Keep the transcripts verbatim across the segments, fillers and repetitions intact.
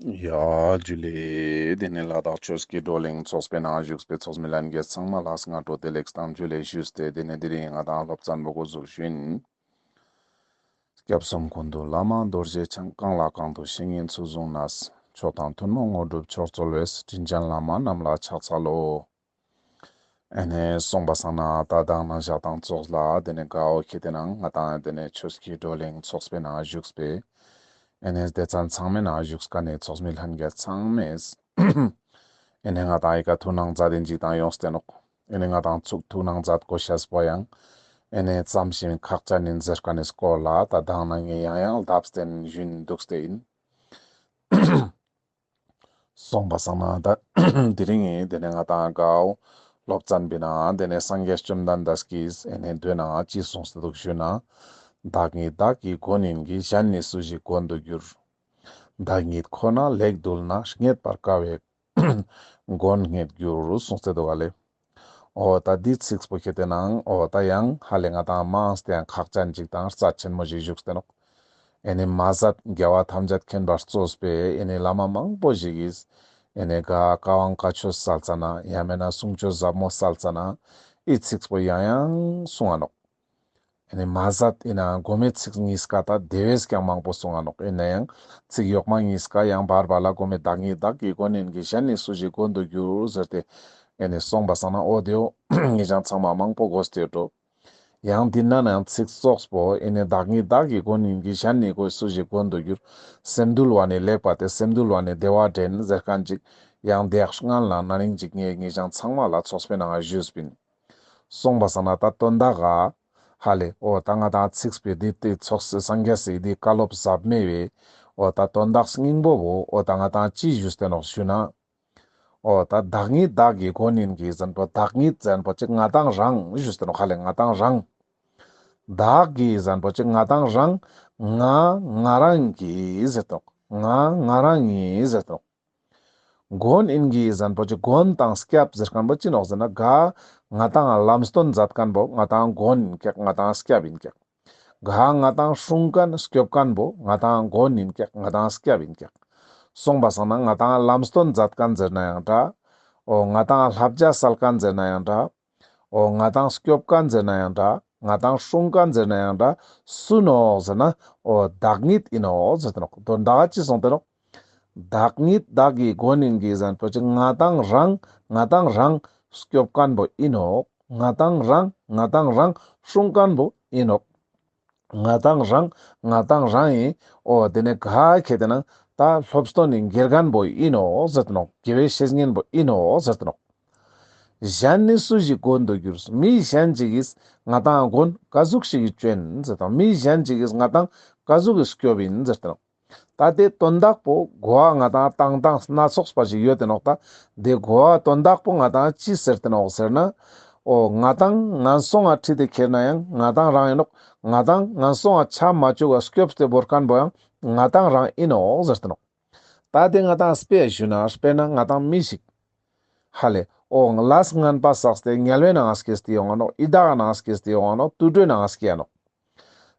ཡ་ཇུ་ལེ། དེ་ནས་ལ་དྭགས་ཆོས་ཀྱི་བགྲོ་གླེང་ཚོགས་པའི་ནང་བཞུགས་པའི་ཚོགས་མི་ལྷན་རྒྱས་ཚང་མ་ལ་སྔ་དྲོ་བདེ་ལེགས་དང་ཇུ་ལེ་ཞུས་ཏེ། དེ་ནས་དེ་རིང་ང་དང་སློབ་ཚན་པོ་འགོ་འཛུགས་ཞུ་ཡིན། སྐྱབས་གསུམ་ཀུན་འདུས་བླ་མ་རྡོ་རྗེ་འཆང་། གང་ལ་གང་འདུལ་བཤེས་གཉེན་ཚུལ་བཟུང་ནས། མཆོག་དང་ཐུན་མོང་དངོས་གྲུབ་མཆོག་སྩོལ་བའི། དྲིན་ཅན་བླ་མ་རྣམས་ལ་ཕྱག་འཚལ་ལོ། ཨེ་ནས་སོང་པ་སང་ན་ད་དང་ནང་ཞག་དང་ཙོགས་ལ་དེ་ནས་དགའ་བོ་ཁྱེད་དེ་ནང་ང་དང་དེ་ནས་ཆོས་ཀྱི་བགྲོ་གླེང་ཚོགས་པའི་ནང་བཞུགས་པའི་ཨེ་ནས་སྡེ་ཚན་ཚང་མའི་ནང་བཞུགས་མཁན་ནི་ཚོགས་མི་ལྷན་རྒྱས་ཚང་མས་ཨེ་ནས་ང་དང་ཨི་ཀ་ཐུགས་སྣང་མཛད་དེ་འཇིག་དང་ཡོངས་ཏེ་ནོག། ཨེ་ནས་ང་དང་ཚུགས་ཐུགས་སྣང་མཛད་དགོས་ཤེས་པོ་ཡང་ཨེ་ནས་ཙམ་ཞིག་ཁག་ཅན་ཡིན་ཟེར་མཁན་ནི་སྐོར་ལ་ད་དང་ནང་ངས་ཡང་ཡང་ལྡབ་བརྟན་ཞུ་འདུག་སྟེ་ཡིན། སོང་པ་སང་ན་ད་དེ་རིང་ངས་དེ་ནས་ང་དང་དགའ་བོ་སློབ་ཚན་པའི་ནང་དེ་ནས་སངས་རྒྱས་བཅོམ་ལྡན་འདས་ཀྱིས་ཨེ་ནས་མདོའི་ནང་ཅི་གསུངས་ཏེ་འདུག་ཞུ་ན། བདག་ཉིད་བདག་གི་མགོན་ཡིན་གྱི། གཞན་ནི་སུ་ཞིག་མགོན་དུ་འགྱུར། བདག་ཉིད་ཁོ་ན་ལེགས་གདུལ་ན། རྙེད་པར་དཀའ་བའི་མགོན་རྙེད་འགྱུར། གསུངས་ཏེ་འདུག་ག་ལེ། འོ་ད་འདི་ཚིགས་པོ་ཁྱེད་དེ་ནང་འོ་ད་ཡང་ཧ་ལས་ང་དང་མང་སྟེ་ཡང་ཁག་ཅན་ཅིག་དང་རྩ་ཆེན་མོ་ཞིག་བཞུགས་ཏེ་ནོག། ཨེ་ནི་མ་ཟད་རྒྱལ་བ་ཐམས་ཅད་མཁྱེན་པས་གཙོས་པའི་ཨེ་ནི་བླ་མ་མང་པོ་ཞིག་གིས་ཨེ་ནི་ག་བཀའ་དབང་བཀའ་ཆོས་སལ་ཙ་ན་ཡང་མེད་ན་གསུང་ཆོས་ཟབ་མོ་སལ་ཙ་ན་འི་ཚིགས་པོ་ཡང་ཡང་གསུང་ང་ནོག། ཨེ་ནི་མ་ཟད་ཨིན་ནའང་གོ་མའི་ཚིག་གཉིས་ཀ་ད་དེ་བས་ཀྱང་མང་པོ་གསུང་ང་ནོག། ཨིན་ནའང་ཚིག་ཡོག་མ་གཉིས་ཀ་ཡང་བར་བར་ལ་གོ་མའི་བདག་ཉིད་བདག་གི་མགོན་ཡིན་གྱི། གཞན་ནི་སུ་ཞིག་མགོན་དུ་འགྱུར་ཟེར་ཏེ་ཨེ་ནི་སོང་པ་སང་ན་འོ་དེའོ་ངེད་ཅག་ཚང་མ་མང་པོ་གོ་སྟེ་ཡོད་འགྲོ། ཡང་འདི་ན་ནའང་ཚིག་ཙོགས་པོ་ཨེ་ནི་བདག་ཉིད་བདག་གི་མགོན་ཡིན་གྱི། གཞན་ནི་སུ་ཞིག་མགོན་དུ་འགྱུར། སེམས་འདུལ་བ་ནི་ལེགས་པ་སྟེ། སེམས་འདུལ་བ་ནི་བདེ་བ་འདྲེན་ཟེར་མཁན་ཅིག་ཡང་དེ་ཡག་སྔན་ལ་ན་ནིང་ཅིག་ངས་ངེད་ཅག་ཚང་མ་ལ་ཚོགས་པའི་ནང་ང་ཞུས་པིན། སོང་པ་སང་ན་ད་དོན་དག་ག་ཧ་ལས་འོ་ད་ང་དང་ཚིགས་པའི་འདི་ཏེ་ཚོགས་སེ་སངས་རྒྱས་སི་འདི་བཀའ་སློབ་ཟབ་མོ་བའི་འོ་ད་དོན་དག་སྙིང་པོ་བོ་འོ་ད་ང་དང་ཅི་ཞུས་ཏེ་ནོག་ཞུ་ན། འོ་ད་བདག་ཉིད་བདག་གི་མགོན་ཡིན་གྱི་ཟེར་མཁན་པོ་བདག་ཉིད་ཟེར་མཁན་པོ་ཅིག་ང་དང་རང་ཞུས་ཏེ་ནོག། ཧ་ལས་ང་དང་རང་། བདག་གི་ཟེར་མཁན་པོ་ཅིག་ང་དང་རང་། ང་ང་རང་གི་ཟེར་ཏེ་ནོག། ང་ང་རང་ངི་ཟེར་ཏེ་ནོག། མགོན་ཡིན་གྱི་ཟེར་མཁན་པོ་ཅིག་མགོན་དང་སྐྱབས་ཟེར་མཁན་པོ་ཅི་ནོག་ཟེར་ན་ག་ང་དང་ལམ་སྟོན་མཛད་མཁན་པོ་ང་དང་མགོན་ཡིན་ཀྱག། ང་དང་སྐྱབས་ཡིན་ཀྱག། ག་ང་དང་སྲུང་མཁན་སྐྱོབ་མཁན་པོ་ང་དང་མགོན་ཡིན་ཀྱག། ང་དང་སྐྱབས་ཡིན་ཀྱག། སོང་པ་སང་ན་ང་དང་ལམ་སྟོན་མཛད་མཁན་ཟེར་ན་ཡང་འདྲ། འོ་ང་དང་བསླབ་བྱ་སལ་མཁན་ཟེར་ན་ཡང་འདྲ། འོ་ང་དང་སྐྱོབ་མཁན་ཟེར་ན་ཡང་འདྲ། ང་དང་སྲུང་མཁན་ཟེར་ན་ཡང་འདྲ། སུ་ནོག་ཟེར་ན་འོ་བདག་ཉིད་ཡིན་ནོག་ཟེར་ཏེ་ནོག། དོན་དག་ཅི་གསུངས་ཏེ་ནོག། བདག་ཉིད་བདག་གི་མགོན་ཡིན་གྱི་ཟེར་མཁན་པོ་ཅིག་ང་དང་རང་ང་དང་རང་སྐྱོབ་མཁན་པོ་ཡིན་ནོག། ང་དང་རང་ང་དང་རང་སྲུང་མཁན་པོ་ཡིན་ནོག། ང་དང་རང་ང་དང་རང་ཡིན། འོ་དེ་ནས་ག་ཁྱེད་དེ་ནང་ད་སློབ་སྟོན་ནི་དགེ་རྒན་པོ་ཡིན་ནོག་ཟེར་ཏེ་ནོག། དགེ་བའི་བཤེས་གཉེན་པོ་ཡིན་ནོག་ཟེར་ཏེ་ནོག། གཞན་ནི་སུ་ཞིག་མགོན་དུ་འགྱུར། མི་གཞན་ཅིག་གིས་ང་དང་མགོན་ག་ཟུག་ཞིག་གི་བཅོ་ཡིན་ཟེར་ཏེ་ནོག། མི་གཞན་ཅིག་གིས་ང་དང་ག་ཟུག་གི་སྐྱོབ་ཡིན་ཟེར་ཏེ་ནོག། ད་དེ་དོན་དག་པོ་གོ་བ་ང་དང་བཏང་སྟངས་སྣ་ཚོགས་པ་ཞིག་ཡོད་དེ་ནོག། ད་དེ་གོ་བ་དོན་དག་པོ་ང་དང་ཅི་ཟེར་ཏེ་ནོག་ཟེར་ན། འོ་ང་དང་ངན་སོང་ང་ཁྲིད་དེ་ཁྱེར་ན་ཡང་ང་དང་རང་ཡིན་ནོག། ང་དང་ངན་སོང་ང་ཆ་མ་བཅུག་ག་སྐྱོབ་སྟེ་བོར་མཁན་པོ་ཡང་ང་དང་རང་ཡིན་ནོག་ཟེར་ཏེ་ནོག། ད་དེ་ང་དང་དཔེ་ཞུ་ན་དཔེར་ན་ང་དང་མི་ཞིག་ཧ་ལས་འོ་ལས་ངན་པ་བསགས་ཏེ་དམྱལ་བའི་ནང་ང་སྐྱེས་ཏེ་ཡོང་ང་ནོག། ཡི་དྭགས་ནང་ང་སྐྱེས་ཏེ་ཡོང་ང་ནོག། དུད་འགྲོའི་ནང་ང་སྐྱེ་ཡ་ནོག།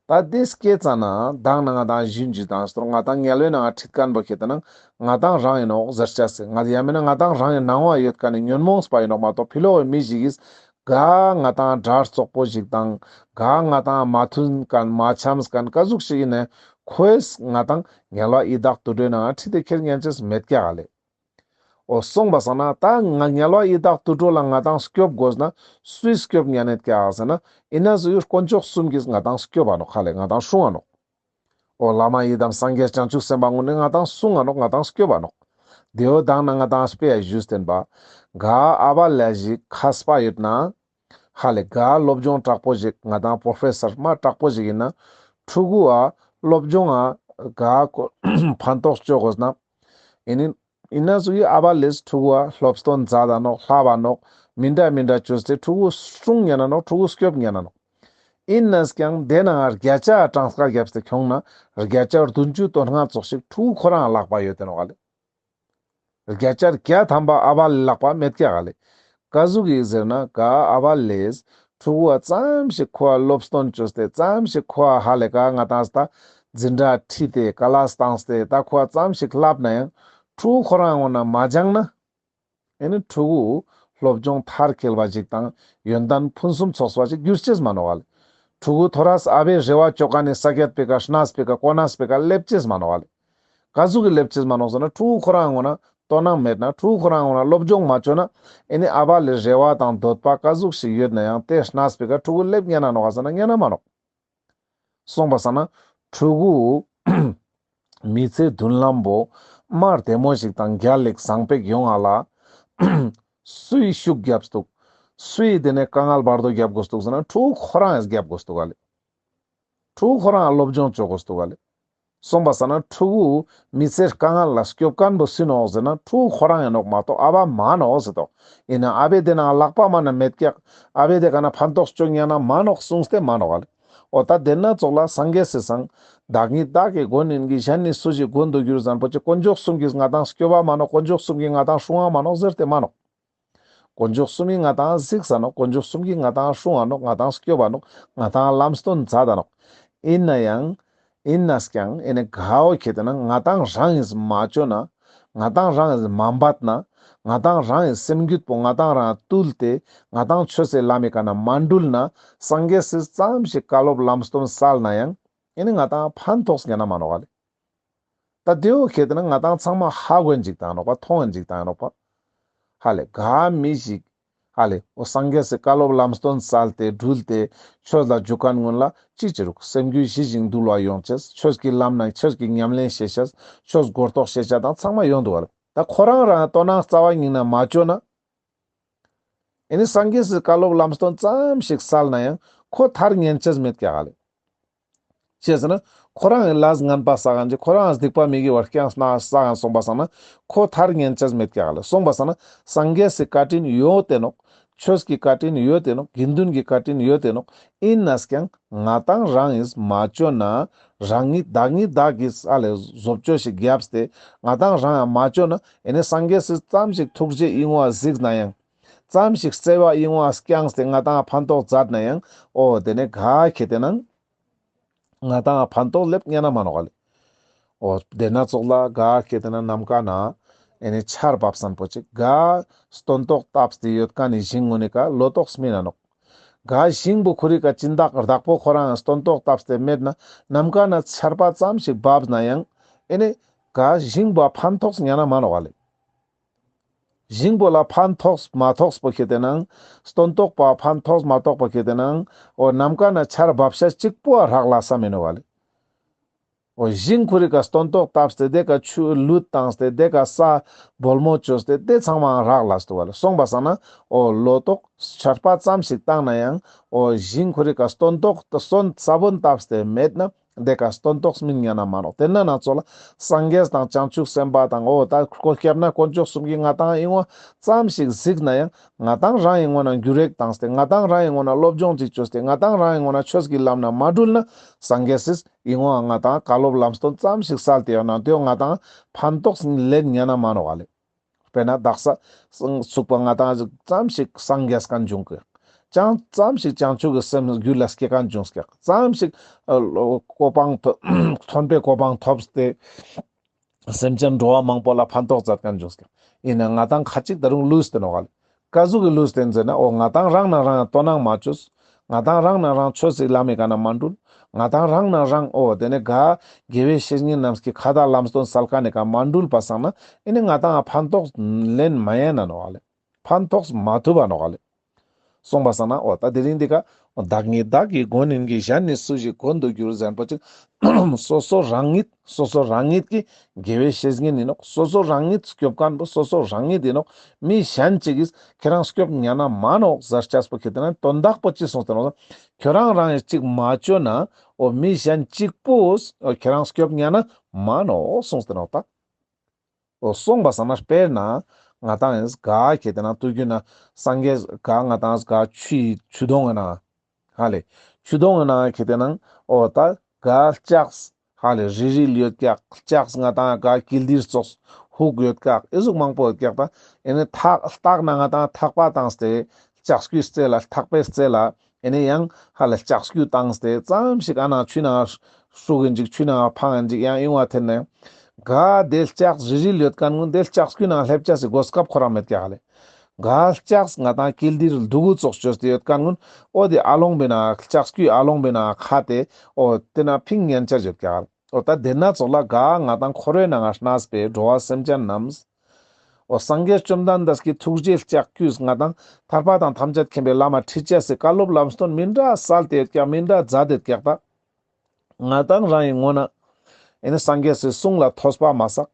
ད་དེ་སྐྱེས་ཙ་ན་དང་ན་ང་དང་གཞན་ཅིག་དང་སྟོར་ང་དང་དམྱལ་བའི་ནང་ང་ཁྲིད་མཁན་པོ་ཁྱེད་དེ་ནང་ང་དང་རང་ཡིན་ནོག་ཟེར་ཅེས་སི་ང་དང་ཡང་མིན་ན་ང་དང་རང་ཡིན་ནང་བ་ཡོད་མཁན་ནི་ཉོན་མོངས་པ་ཡིན་ནོག་མ་གཏོགས་ཕི་ལོགས་པའི་མི་ཞིག་གིས་ག་ང་དང་དགྲ་བཙོག་པོ་ཞིག་དང་ག་ང་དང་མ་མཐུན་མཁན་མ་འཆམས་མཁན་ག་ཟུག་ཞིག་ཡིན་ནའང་ཁོས་ང་དང་དམྱལ་བ་ཡི་དྭགས་དུད་འགྲོའི་ནང་ང་ཁྲིད་དེ་ཁྱེར་ཉན་ཅེས་མེད་ཀྱག་ལེ། འོ་སོང་པ་སང་ན་ད་ང་དམྱལ་བ་ཡི་དྭགས་དུད་འགྲོ་ལ་ང་དང་སྐྱོབ་དགོས་ན་སུས་སྐྱོབ་ཉན་ནེད་ཀྱག་ཟེར་ན། ཨིན་ན་ཟུག་གི་དཀོན་མཆོག་གསུམ་གྱིས་ང་དང་སྐྱོབ་བ་ནོག་ཧ་ལས་ང་དང་སྲུང་ང་ནོག། འོ་བླ་མ་ཡི་དམ་སངས་རྒྱས་བྱང་ཆུབ་སེམས་དཔའ་ངུན་ནི་ང་དང་སྲུང་ང་ནོག། ང་དང་སྐྱོབ་བ་ནོག། དེའོ་དང་ན་ང་དང་དཔེ་ཡ་ཞུས་ཏེན་པ། ག་ཨ་བ་ལེ་ཞིག་མཁས་པ་ཡོད་ན། ཧ་ལས་ག་སློབ་སྦྱོང་དྲག་པོ་ཞིག་ང་དང་པྲོ་ཕེ་སར་མ་དྲག་པོ་ཞིག་ཡིན་ན། ཕྲུ་གུའ་སློབ་སྦྱོང་ང་ག་ཕན་ཐོགས་ཅོ་དགོས་ན། ཨིན་ཨིན་ན་ཟུག་གི་ཨ་བ་ལེས་ཕྲུ་གུའ་སློབ་སྟོན་མཛད་ད་ནོག་ལྷབ་བ་ནོག་མི་འདྲ་མི་འདྲ་ཅོས་ཏེ་ཕྲུ་གུ་སྲུང་ཉན་ན་ནོག་ཕྲུ་གུ་སྐྱོབ་ཉན་ན་ནོག། ཨིན་ནའང་དེ་ནང་བརྒྱ་ཆ་གྲངས་ཀ་བརྒྱབ་སྟེ་ཁྱོང་ན་བརྒྱ་ཆ་བདུན་ཅུ་དོན་ལྔ་ཙོགས་ཤིག་ཕྲུ་གུ་ཁོ་རང་ལག་པ་ཡོད་དེ་ནོག་ག་ལེ། བརྒྱ་ཆ་བརྒྱ་ཐམ་པ་ཨ་བ་ལེ་ལག་པ་མེད་ཀྱག་ག་ལེ། ག་ཟུག་གི་ཟེར་ན་ག་ཨ་བ་ལེས་ཕྲུ་གུའ་ཙམ་ཞིག་ཁོའ་སློབ་སྟོན་ཅོས་ཏེ་ཙམ་ཞིག་ཁོའ་ཧ་ལས་ག་ང་དང་ད་འཛིན་གྲྭ་ཁྲིད་དེ་ཀ་ལ་སི་བཏང་སྟེ་ད་ཁོའ་ཙམ་ཞིག་ལྷབ་ནའང་ ཕྲུ་གུ་ཁོ་རང་ངོ་ན་མ་སྦྱངས་ན། ཨེ་ནི་ཕྲུ་གུ་སློབ་སྦྱོང་མཐར་འཁྱོལ་བ་ཞིག་དང་ཡོན་ཏན་ཕུན་སུམ་ཚོགས་པ་ཞིག་འགྱུར་ཅེས་མ་ནོག་ལེ། ཕྲུ་གུ་ཐོ་རས་ཨ་བའི་རེ་བ་ཅོ་ཁན་ནི་ས་ཀྱད་པེ་ཀ་གནས་པེ་ཀ་གོ་གནས་པེ་ཀ་སླེབ་ཅེས་མ་ནོག་ལེ། ཀ་ཟུག་གི་སླེབ་ཅེས་མ་ནོག་ཟེར་ན་ཕྲུ་གུ་ཁོ་རང་ངོ་ན་དོ་སྣང་མེད་ན་ཕྲུ་གུ་ཁོ་རང་ངོ་ན་སློབ་སྦྱོང་མ་ཅོ་ན་ཨེ་ནི་ཨ་བ་ལེ་རེ་བ་དང་འདོད་པ་ཀ་ཟུག་ཞིག་ཡོད་ན་ཡང་དེ་གནས་པེ་ཀ་ཕྲུ་གུ་སླེབ་ཉན་ན་ནོག་ཟེར་ན་ཉན་ན་མ་ནོག། སོང་པ་སང་ན་ཕྲུ་གུ་མི་ཚེ་མདུན་ལམ་པོ་མ་བདེ་མོ་ཞིག་དང་རྒྱལ་ལེགས་བཟང་པེག་ཡོང་ང་ལ་སུའི་ཤུགས་རྒྱབ་སྟུག། སུའི་དེ་ནས་དཀའ་ངལ་བར་དོ་རྒྱབ་དགོས་སྟུག་ཟེར་ན་ཕྲུ་གུ་ཁོ་རང་ངིས་རྒྱབ་དགོས་སྟུག་ག་ལེ། ཕྲུ་གུ་ཁོ་རང་སློབ་སྦྱོང་ཅོ་དགོས་སྟུག་ག་ལེ། སོང་པ་སང་ན་ཕྲུ་གུ་མི་ཚེ་དཀའ་ངལ་ལ་སྐྱོབ་ཁན་པོ་སུ་ནོག་ཟེར་ན་ཕྲུ་གུ་ཁོ་རང་ཡིན་ནོག་མ་གཏོགས་ཨ་བ་མ་ནོག་ཟེར་ཏོ། ཡིན་ན་ཨ་བའི་དེ་ན་ལག་པ་མ་ན་མེད་ཀྱག། ཨ་བའི་དེ་ག་ན་ཕན་ཐོགས་ཅོ་ཉན་ན་མ་ནོག་གསུངས་ཏེ་མ་ནོག་ག་ལེ། འོ་ད་དེ་ན་ཙོགས་ལ་སངས་རྒྱས་སི་སང་བདག་ཉིད་བདག་གི་མགོན་ཡིན་གྱི་གཞན་ནི་སུ་ཞིག་མགོན་དུ་འགྱུར་ཟེར་ཁན་པོ་ཅིག་དཀོན་མཆོག་གསུམ་གྱིས་ང་ཏང་སྐྱོབ་བ་མ་ནོག། དཀོན་མཆོག་གསུམ་གྱིས་ང་ཏང་སྲུང་བ་མ་ནོག་ཟེར་ཏེ་མ་ནོག། དཀོན་མཆོག་གསུམ་གྱིས་ང་ཏང་གཟིགས་ས་ནོག། དཀོན་མཆོག་གསུམ་གྱིས་ང་ཏང་སྲུང་བ་ནོག། ང་ཏང་སྐྱོབ་བ་ནོག། ང་ཏང་ལམ་སྟོན་མཛད་ད་ནོག། ཡིན་ན་ཡང་ཡིན་ནས་ཀྱང་ཨེ་ནི་ག་བོ་ཁེ་ཏེ་ན་ང་ཏང་རང་ངིས་མ་ཅོ་ན། ང་ཏང་རང་ངིས་མ་འབད་ན། ང་ཏང་རང་ངིས་སེམས་རྒྱུད་པོ་ང་ཏང་རང་བཏུལ་ཏེ་ང་ཏང་ཆོས་སི་ལམ་མི་ཀ་ན་མ་འགྲུལ་ན་སངས་རྒྱས་སི་ཙམ་ཞིག་བཀའ་སློབ་ལམ་སྟོན་སལ་ན་ཡང་ཨེ་ནི་ང་ཏང་ཕན་ཐོགས་ཉན་ན་མ་ནོག་ག་ལེ། ད་དེ་བོ་ཁེ་ཏེ་ན་ང་ཏང་ཚང་མ་ཧ་གོ་ཡིན་ཅིག་དང་ནོག་པ། མཐོང་ཡིན་ཅིག་དང་ནོག་པ། ཧ་ལེ་ག་མི་ཞིག་ཧ་ལེ་འོ་སངས་རྒྱས་སི་བཀའ་སློབ་ལམ་སྟོན་སལ་ཏེ་འགྲུལ་ཏེ་ཆོས་ལ་འཇུག་ཁན་ཀུན་ལ་ཅི་ཅི་རུག། སེམས་རྒྱུད་ཞི་ཞིང་དུལ་བ་ཡོང་ཅེས། ཆོས་ཀྱི་ལམ་ན་ཆོས་ཀྱི་ཉམས་ལེན་ཤེས་ཤེས། ཆོས་གོ་རྟོགས་ཤེས་ཤེས་དང་ཚང་མ་ཡོང་འདུག་ག་ལེ། ད་ཁོ་རང་རང་དོ་སྣང་རྩ་བ་ཉིད་ན་མ་ཅོ་ན། ཨེ་ནི་སངས་རྒྱས་སི་བཀའ་སློབ་ལམ་སྟོན་ཙམ་ཞིག་སལ་ན་ཡང་ཁོ་ཐར་ཉན་ཅེས་མེད་ཀྱག་ག་ལེ། ཅི་ཟེར་ན་ཁོ་རང་ངི་ལས་ངན་པ་བསགས་ཁན་ཅིག། ཁོ་རང་སྡིག་པ་མི་དགེ་བ་རྐྱང་སྣ་བསགས་ཁན་སོང་པ་སང་ན་ཁོ་ཐར་ཉན་ཅེས་མེད་ཀྱག་ག་ལེ། སོང་པ་སང་ན་སངས་རྒྱས་སི་བཀའ་དྲིན་ཡོད་དེ་ནོག། ཆོས་ཀྱི་བཀའ་དྲིན་ཡོད་དེ་ནོག། དགེ་འདུན་གྱི་བཀའ་དྲིན་ཡོད་དེ་ནོག། ཡིན་ནས་ཀྱང་ང་ཏང་རང་ངིས་མ་ཅོ་ན། རང་ཉིད་བདག་ཉིད་བདག་གིས་ཨ་ལེ་བཟོ་བཅོས་ཤིག་བརྒྱབ་སྟེ་ང་ཏང་རང་ཡང་མ་ཅོ་ན། ཨེ་ནི་སངས་རྒྱས་སི་ཙམ་ཞིག་ཐུགས་རྗེ་ཨིན་བ་གཟིགས་ན་ཡང་། ཙམ་ཞིག་བརྩེ་བ་ཨིན་བ་བསྐྱངས་ཏེ་ང་ཏང་ཕན་ཐོགས་མཛད་ན་ཡང་། འོ་དེ་ནས་ག་ཁེ་ཏེ་ན་ང་ཏང་ཕན་ཐོགས་སླེབ་ཉན་ན་མ་ནོག་ག་ལེ། འོ་དེ་ན་ཙོགས་ལ་ག་ཁེ་ཏེ་ན་ནམ་མཁའ་ན་ཨེ་ནི་ཆར་བབས་སན་པོ་ཅིག། ག་སྟོན་ཐོག་བཏབ་སྟེ་ཡོད་ཁན་ནི་ཞིང་ངོ་ནི་ཀ་ལོ་ཏོག་སྨིན་ན་ནོག། ག་ཞིང་པོ་ཁོ་རི་ཀ་སྦྱིན་བདག་བདག་པོ་ཁོ་རང་སྟོན་ཐོག་བཏབ་སྟེ་མེད་ན་ནམ་མཁའ་ན་ཆར་པ་ཙམ་ཞིག་བབས་ན་ཡང་ཨེ་ནི་ག་ཞིང་པོ་ཕན་ཐོགས་ཉན་ན་མ་ནོག་ག་ལེ། ཞིང་པོ་ལ་ཕན་ཐོགས་མ་ཐོགས་པོ་ཁེ་ཏེ་ན་སྟོན་ཐོག་པ་ཕན་ཐོགས་མ་ཐོགས་པོ་ཁེ་ཏེ་ན་འོ་ནམ་མཁའ་ན་ཆར་བབས་ཤ་གཅིག་པོ་རག་ལས་ས་མི་ནོག་ག་ལེ། འོ་ཞིང་ཁོ་རི་ཀ་སྟོན་ཐོག་བཏབ་སྟེ་དེ་ཀ་ཆུ་ལུད་བཏང་སྟེ་དེ་ཀ་ས་བོལ་མོ་བཅོས་ཏེ་དེ་ཚང་མ་རག་ལས་སྟུག་ག་ལེ། སོང་པ་སང་ན་འོ་ལོ་ཏོག་ཆར་པ་ཙམ་ཞིག་བཏང་ན་ཡང་འོ་ཞིང་ཁོ་རི་ཀ་སྟོན་ཐོག་སོན་ས་བོན་བཏབ་སྟེ་མེད་ན། དེ་ཀ་སྟོན་ཐོག་སྨིན་ཉན་ན་མ་ནོག། དེ་ན་ན་ཙོགས་ལ་སངས་རྒྱས་དང་བྱང་ཆུབ་སེམས་དཔའ་དང་འོ་ད་ཁོ་སྐྱབས་གནས་དཀོན་མཆོག་གསུམ་གྱིས་ང་ཏང་ཨིན་བ་ཙམ་ཞིག་གཟིགས་ན་ཡང་ང་ཏང་རང་ངི་ངོ་ན་འགྱུར་རེག་བཏང་སྟེ་ང་ཏང་རང་ངི་ངོ་ན་སློབ་སྦྱོང་ཅིག་བཅོས་ཏེ་ང་ཏང་རང་ངི་ངོ་ན་ཆོས་ཀྱི་ལམ་ན་མ་འགྲུལ་ན་སངས་རྒྱས་སིས་ཨིན་བ་ང་ཏང་བཀའ་སློབ་ལམ་སྟོན་ཙམ་ཞིག་སལ་ཏེ་ཡོད་ན་དེ་ང་ཏང་ཕན་ཐོགས་ལེན་ཉན་ན་མ་ནོག་ག་ལེ། དཔེར་ན་དག་ས་ཚུགས་པ་ང་ཏང་ཙམ་ཞིག་སངས་རྒྱས་ཁན་བྱུང་གི། ཙམ་ཙམ་ཞིག་བྱང་ཆུབ་ཀྱི་སེམས་རྒྱུད་ལ་སྐྱེ་ཁན་བྱུང་སྐྱག། ཙམ་ཞིག་ཨ་ལོ་གོ་འཕང་ཐོ་མཐོན་པོའི་གོ་འཕང་ཐོབ་སྟེ་སེམས་ཅན་འགྲོ་བ་མང་པོ་ལ་ཕན་ཐོགས་མཛད་ཁན་བྱུང་སྐྱག། ཡིན་ན་ང་ཏང་ཁ་ཅིག་ད་རུང་ལུས་ཏེ་ནོག་ག་ལེ། ཀ་ཟུག་གི་ལུས་ཏེ་ཟེར་ན་འོ་ང་ཏང་རང་ན་རང་དོ་སྣང་མ་བཅོས། ང་ཏང་རང་ན་རང་ཆོས་སི་ལམ་མི་ཀ་ན་མ་འགྲུལ། ང་ཏང་རང་ན་རང་འོ་དེ་ནས་ག་དགེ་བའི་བཤེས་གཉེན་རྣམས་ཀྱི་ཁ་བརྡ་ལམ་སྟོན་སལ་ཁན་ནི་ཀ་མ་འགྲུལ་པ་སང་ན་ཨེ་ནི་ང་ཏང་ཕན་ཐོགས་ལེན་མ་ཉན་ན་ནོག་ག་ལེ། ཕན་ཐོགས་མ་ཐུབ་པ་ནོག་ག་ལེ། སོང་པ་སང་ན་འོ་ད་དེ་རིང་འདི་ཀ་བདག་ཉིད་བདག་གི་མགོན་ཡིན་གྱི་གཞན་ནི་སུ་ཞིག་མགོན་དུ་འགྱུར་ཟེར་པ་ཅིག། སོ་སོ་རང་ཉིད་སོ་སོ་རང་ཉིད་ཀྱི་དགེ་བའི་བཤེས་གཉེན་ཡིན་ནོག། སོ་སོ་རང་ཉིད་སྐྱོབ་ཁན་པོ་སོ་སོ་རང་ཉིད་ཡིན་ནོག། མི་གཞན་ཅིག་གིས་ཁྱེད་རང་སྐྱོབ་ཉན་ན་མ་ནོག་ཟེར་ཅེས་པོ་ཁེ་ཏེ་ན་དོན་དག་པོ་ཅི་གསུངས་ཏེ་ནོག། ཁྱོད་རང་རང་ཡིས་ཅིག་མ་བཅོས་ན་འོ་མི་གཞན་ཅིག་པོས་འོ་ཁྱེད་རང་སྐྱོབ་ཉན་ན་མ་ནོག་གསུངས་ཏེ་ནོག་ད། འོ་སོང་པ་སང་ན་དཔེར་ན་ང་ཏང་ཡིན་ག་ཁེ་ཏེ་ན་དུས་རྒྱུན་ན་སངས་རྒྱས་ག་ང་ཏང་ག་ཆུ་ཆུ་དོང་ངི་ནང་ཧ་ལེ་ཆུ་དོང་ངི་ནང་ཁེ་ཏེ་ན་འོ་ད་ག་ལྕགས་ཧ་ལེ་རིལ་རིལ་ཡོད་ཀྱག། ལྕགས་ང་ཏང་ག་ཀིལ་དིར་ཙོགས་ཧུག་ཡོད་ཀྱག། ཨེ་ཟུག་མང་པོ་ཡོད་ཀྱག། ད་ཨེ་ནི་ཐག་ལྟག་ན་ང་ཏང་ཐག་པ་བཏང་སྟེ་ལྕགས་ཀྱུའི་རྩེ་ལ་ཐག་པའི་རྩེ་ལ་ཨེ་ནི་ཡང་ཧ་ལེ་ལྕགས་ཀྱུ་བཏང་སྟེ་ཙམ་ཞིག་ཨ་ན་ཆུ་ནང་ཧྲུག་གིན་ཅིག་ཆུ་ནང་འཕང་གིན་ཅིག་ཡང་ཨིན་བ་ཐེན་ན་ཡང་ ག་དེ་ལྕགས་རིལ་རིལ་ཡོད་ཁན་གུན་དེ་ལྕགས་ཀྱུ་ནང་ལེབ་ཅེས་སི་གོ་སྐབས་ཁོ་རང་མེད་ཀྱག་ལེ། ག་ལྕགས་ང་དང་ཀིལ་དིལ་རྡུ་གུ་ཙོགས་ཅོས་ཏེ་ཡོད་ཁན་གུན་འོ་དེ་ཨ་ལོང་པའི་ནང་ལྕགས་ཀྱུ་ཨ་ལོང་པའི་ནང་ཁ་ཏེ་འོ་དེ་ན་ཕིང་ཉན་ཅེས་ཡོད་ཀྱག་ལེ། འོ་ད་དེ་ན་ཙོགས་ལ་ག་ང་དང་འཁོར་བའི་ནང་ང་གནས་པའི་འགྲོ་བ་སེམས་ཅན་རྣམས། འོ་སངས་རྒྱས་བཅོམ་ལྡན་འདས་ཀྱི་ཐུགས་རྗེའི་ལྕགས་ཀྱུས་ང་དང་ཐར་པ་དང་ཐམས་ཅད་མཁྱེན་པའི་ལམ་ཁྲིད་ཅེས་སི་བཀའ་སློབ་ལམ་སྟོན་མི་འདྲ་སལ་ཏེ་ཡོད་ཀྱག་མི་འདྲ་མཛད་དེ་ཡོད་ཀྱག་ད། ང་དང་རང་ངི་ངོ་ན་ཨེ་ནི་སངས་རྒྱས་སི་གསུང་ལ་ཐོས་པ་མ་བསགས།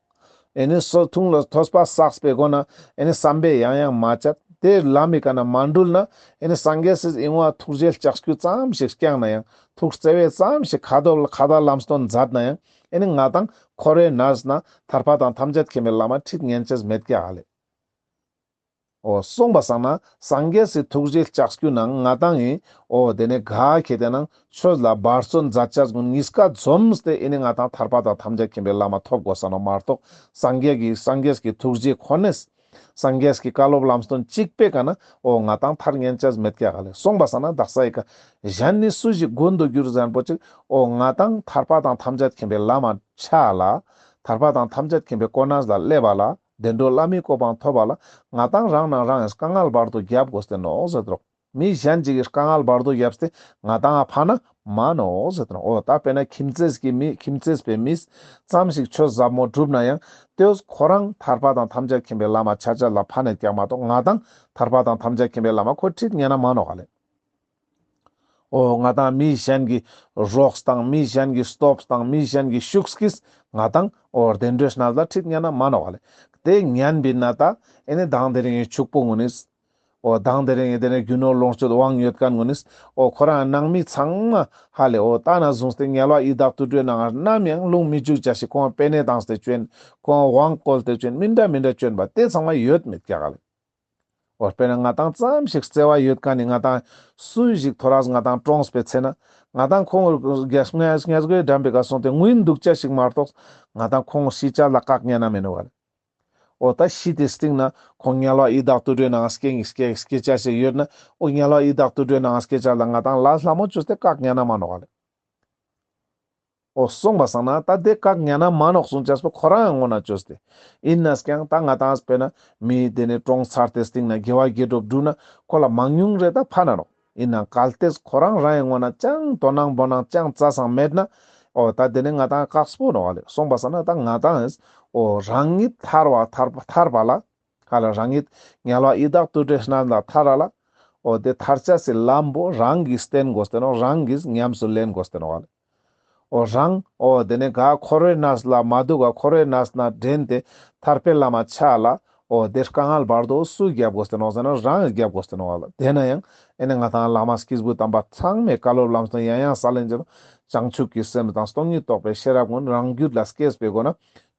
ཨེ་ནི་སོ་ཐུང་ལ་ཐོས་པ་བསགས་པའི་སྒོ་ན་ཨེ་ནི་བསམ་པས་ཡང་ཡང་མ་དཔྱད། དེ་ལམ་མི་ཀ་ན་མ་འགྲུལ་ན་ཨེ་ནི་སངས་རྒྱས་སི་ཨིན་བ་ཐུགས་རྗེའི་ལྕགས་ཀྱུ་ཙམ་ཞིག་བསྐྱངས་ན་ཡང་ཐུགས་བརྩེ་བས་ཙམ་ཞིག་ཁ་དོག་ཁ་ཏ་ལམ་སྟོན་མཛད་ན་ཡང་ཨེ་ནི་ང་དང་འཁོར་བའི་ནང་ན་ཐར་པ་དང་ཐམས་ཅད་མཁྱེན་པའི་ལམ་ཁྲིད་ཉན་ཅེས་མེད་ཀྱག་ལེ། འོ་སོང་པ་སང་ན་སངས་རྒྱས་སི་ཐུགས་རྗེའི་ལྕགས་ཀྱུ་ནང་ང་དང་ངི་འོ་དེ་ནས་ག་ཁེ་ཏེ་ནང་ཆོས་ལ་འབད་བརྩོན་མཛད་ཅེས་གུན་གཉིས་ཀ་འཛོམས་ཏེ་ཨེ་ནི་ང་དང་ཐར་པ་དང་ཐམས་ཅད་མཁྱེན་པའི་ལམ་ཐོབ་དགོས་ས་ནོག་མ་གཏོགས་སངས་རྒྱས་ཀྱི་སངས་རྒྱས་ཀྱི་ཐུགས་རྗེ་ཁོ་ནས་སངས་རྒྱས་ཀྱི་བཀའ་སློབ་ལམ་སྟོན་གཅིག་པའི་ཀ་ན་འོ་ང་དང་ཐར་ཉན་ཅེས་མེད་ཀྱག་ལེ། སོང་པ་སང་ན་དག་ས་ཡི་ཀ་གཞན་ནི་སུ་ཞིག་མགོན་དུ་གྱུར་ཟེར་ཁན་པོ་ཅིག་འོ་ང་དང་ཐར་པ་དང་ཐམས་ཅད་མཁྱེན་པའི་ལམ་ཆ་ལ་ཐར་པ་དང་ཐམས་ཅད་མཁྱེན་པའི་གོ་གནས་ལ་སླེབས་པ་ལ་བདེ་འགྲོ་ལྷ་མིའི་གོ་འཕང་ཐོབ་པ་ལ་ང་དང་རང་ནང་རང་ངི་དཀའ་ངལ་བར་དོ་རྒྱབ་དགོས་ཏེ་ནོག་ཟེར་དོ། མི་གཞན་ཅིག་གི་དཀའ་ངལ་བར་དོ་རྒྱབ་སྟེ་ང་དང་ང་ཕན་ན་མ་ནོག་ཟེར་དོ། འོ་ད་དཔེར་ན་ཁྱིམ་མཚེས་ཀྱི་མི་ཁྱིམ་མཚེས་པའི་མི་ཙམ་ཞིག་ཆོས་ཟབ་མོ་བསྒྲུབས་ན་ཡང་དེ་ཁོ་རང་ཐར་པ་དང་ཐམས་ཅད་མཁྱེན་པའི་ལམ་ཆ་ཆ་ལ་ཕན་ནེ་ཀྱག་མ་གཏོགས་ང་དང་ཐར་པ་དང་ཐམས་ཅད་མཁྱེན་པའི་ལམ་ཁོ་ཁྲིད་ཉན་ན་མ་ནོག་ལེ། འོ་ང་དང་མི་གཞན་གྱི་རོགས་དང་མི་གཞན་གྱི་སྟོབས་དང་མི་གཞན་གྱི་ཤུགས་ཀྱིས་ང་དང་འོ་བདེ་འགྲོའི་གནས་ལ་ཁྲིད་ཉན་ན་མ་ནོག་ལེ། དེ་ཉན་པའི་ན་ད་ཨེ་ནི་དང་དེ་རིང་ངི་ཕྱུག་པོ་གུན་ནིས། འོ་དང་དེ་རིང་ངི་དེ་ནས་རྒྱུ་ནོར་ལོངས་སྤྱོད་དབང་ཡོད་ཁན་གུན་ནིས། འོ་ཁོ་རང་ནང་མི་ཚང་མ་ཧ་ལེ་འོ་ད་ནས་བཟུང་སྟེ་དམྱལ་བ་ཡི་དྭགས་དུད་འགྲོའི་ནང་ནམ་ཡང་ལྷུང་མི་འཇུག་ཅེས་ཤིག་ཁོང་པེ་ནེ་བཏང་སྟེ་བཅོན། ཁོང་དབང་བཀོལ་ཏེ་བཅོན། མི་འདྲ་མི་འདྲ་བཅོན་པ་དེ་ཚང་མ་ཡོད་མེད་ཀྱག་ལེ། འོ་དཔེར་ན་ང་དང་ཙམ་ཞིག་བརྩེ་བ་ཡོད་ཁན་ནི་ང་དང་སུ་ཞིག་ཐོ་རས་ང་དང་གྲོངས་པའི་ཚེ་ན་ང་དང་ཁོང་རྒྱ་སྔས་སྔས་མགོའི་འགྲམ་པའི་ཀ་སོང་སྟེ་ངུ་ཡིན་འདུག་ཅེས་ཤིག་མ་གཏོགས་ང་དང་ཁོང་ཤི་ཅེས་ལ་བཀག་ཉན་ན་མི་ནོག་ལེ། འོ་ད་ཤི་སྟེ་སྟིང་ན་ཁོང་དམྱལ་བ་ཡི་དྭགས་དུད་འགྲོའི་ནང་སྐྱེ་སྐྱེ་སྐྱེ་ཅེས་ཤིག་ཡོད་ན་འོ་དམྱལ་བ་ཡི་དྭགས་དུད་འགྲོའི་ནང་སྐྱེ་ཅེས་ལ་ང་དང་ལ་ལ་མོ་བཅོས་ཏེ་བཀག་ཉན་ན་མ་ནོག་ལེ། འོ་སོང་པ་སང་ན་ད་དེ་བཀག་ཉན་ན་མ་ནོག་གསུང་ཅེས་པོ་ཁོ་རང་ངི་ངོ་ན་བཅོས་ཏེ། ཡིན་ན་ཀྱང་ད་ང་དང་དཔེར་ན་མི་དེ་ནས་གྲོངས་ཚར་ཏེ་སྟིང་ན་དགེ་བ་དགེ་སྒྲུབ་བསྒྲུབས་ན་ཁོ་ལ་མང་ཉུང་རེ་ད་ཕན་ན་ནོག། ཡིན་ནའང་གལ་ཏེ་ཁོ་རང་རང་ངི་ངོ་ན་ཅང་དོ་སྣང་བོ་སྣང་ཅང་རྩ་སང་མེད་ན། འོ་ད་དེ་ནི་ང་དང་དཀགས་པོ་ནོག་ལེ། སོང་པ་སང་ན་ད་ང་དང་འོ་རང་ཉིད་ཐར་བ་ཐར་པ་ཐར་པ་ལ་ཧ་ལ་རང་ཉིད་དམྱལ་བ་ཡི་དྭགས་དུད་འགྲོའི་གནས་ལ་ཐར་ར་ལ། འོ་དེ་ཐར་ཅེས་སི་ལམ་པོ་རང་གིས་བསྟེན་དགོས་ཏེ་ནོག། རང་གིས་ཉམས་སུ་ལེན་དགོས་ཏེ་ནོག་ལེ། འོ་རང་འོ་དེ་ནས་ག་འཁོར་བའི་གནས་ལ་མ་འདུག་ག། འཁོར་བའི་གནས་ན་འདྲེན་ཏེ་ཐར་པའི་ལམ་ཆ་ལ་འོ་དེ་དཀའ་ངལ་བར་དོ་སུ་རྒྱབ་དགོས་ཏེ་ནོག་ཟེར་ན་རང་གིས་རྒྱབ་དགོས་ཏེ་ནོག་ལེ། དེ་ན་ཡང་ཨེ་ནི་ང་དང་བླ་མ་སྐྱེས་བུ་དམ་པ་ཚང་མས་བཀའ་སློབ་ལམ་སྟོན་ཡང་ཡང་སལ་ལེན་ཅེས་བྱང་ཆུབ་ཀྱི་སེམས་དང་སྟོང་ཉིད་རྟོགས་པའི་ཤེས་རབ་གུན་རང་རྒྱུད་ལ་སྐྱེས་པའི་སྒོ་ན་